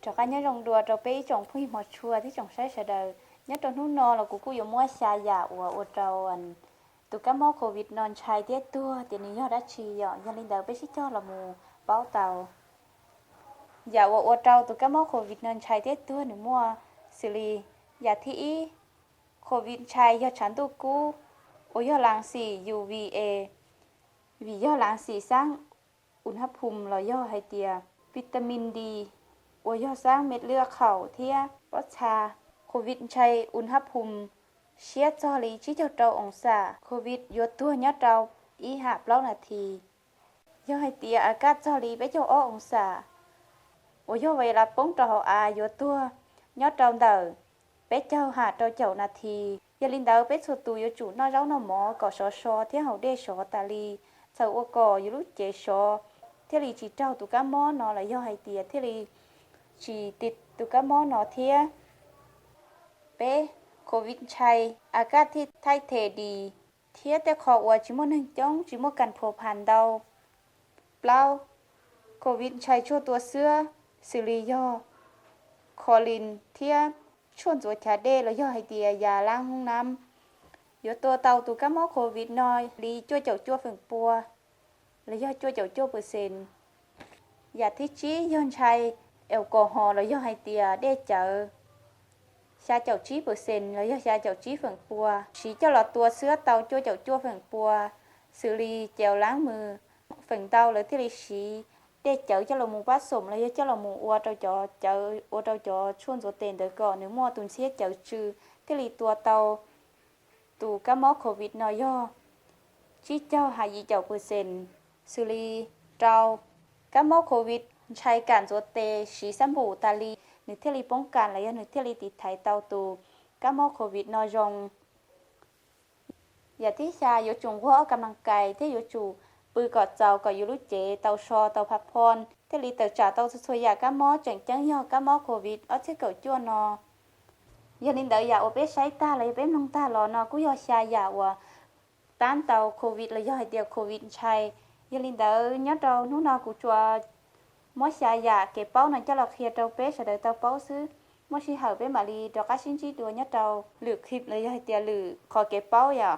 Rov qab nyob zoo dua rau peb ib tsoom phooj ywg hmov tshua thiab tsoom saib sawv daws. Nyob rau hnub no los kuv kuj yuav muab xya yam uas ua rau tus kab mob covid no ntshai thiab tuag tias nws yog dab tsi yom. Yog li ntawd peb sib cog los mus paub tau. Yam uas ua rau tus kab mob covid no ntshai thiab tuag nws muaj xws li: yam thib ib, covid ntshai yog tshav ntuj kub uas yog laav xim U V A, vim yog laav xim xaab u nhab phum los yog hais tias vitamin D uas yog xaab mej lwaj khaum thiab pob txha. Covid ntshai u nhab phum siab txog li tsib caug rau oo xam. Covid yuav tuag nyob rau ib ham plaub nas this. Yog hais tias a kaj txog li peb caug ob oo xam uas yog vais las poob rau hauv av yuav tuag nyob rau ntawm peb caug ham rau caum nas this. Yog li ntawd peb txhua tus yuav tsum noj zaub noj mov kom sov so thiab haus dej sov tas li, txhawm ua kom yus lub cev sov thiaj li tsis raug tus kab mob no los yog hais tias thiaj li tsis tiv tus kab mob no thiab. Peb, covid ntshai a kaj thiaj thaij them dis thiab tej qho uas tsis muaj neeg coob tsis muaj kas phuas phas ntau. Plaub, covid ntshai tshuaj tua xwab xws li yog kho lin thiab tshuaj ntxuav chav dej los yog hais tias yas laab hoob nab. Yuav tua tau tus kab mob covid no li cuaj caum cuaj feem pua los yog cuaj caum cuaj percent. Yam thib tsib yog ntshai alcohol los yog hais tias dej cawv, xya caum tsib percent los yog xya caum tsib feem pua. Siv coj los tua xwab tau cuaj caum cuaj feem pua, xws li ces laab mus feem ntau lawv thiaj li siv dej cawv coj los mus pab xoom los yog coj los mus ua rau cov cawv ua rau cov tshuaj ntxuav tes ntawd kom nws muaj tus ntxhiab cawv tsw thiaj li tua tau tus kab mob covid no yog tsib caug ham yim caum percent. Xws li rau, kab mob covid ntshai kam ntxuav tes siv xab npum tas li, nws thiaj li poob kas los yog nws thiaj li tiv thaiv tau tus kab mob covid no zoo. Yam thib xya yuav tsum nquag ob kam nas kais thiab yuav tsum pw kom txaus kom yus lub cev tau so tau pha phoj thiaj li tawm tsam tau txhua txhua yam kab mob tseem ceeb yog kab mob covid ob txhiab kaum cuaj no. Yog li ntawd yam uas peb saib tag los yog peb mloog tag los no kuj yog xya yam uas tab tau covid los yog hais tias covid ntshai. Yog li ntawd nyob rau hnub no kuv tsuas muab xya yam kev paub no coj los qhia rau peb sawv daws tau paub xwb. Muaj sij hawm peb mam li rov qab sib ntsib dua nyob rau lwm clip los yog hais tias lwm qhov kev paub yom.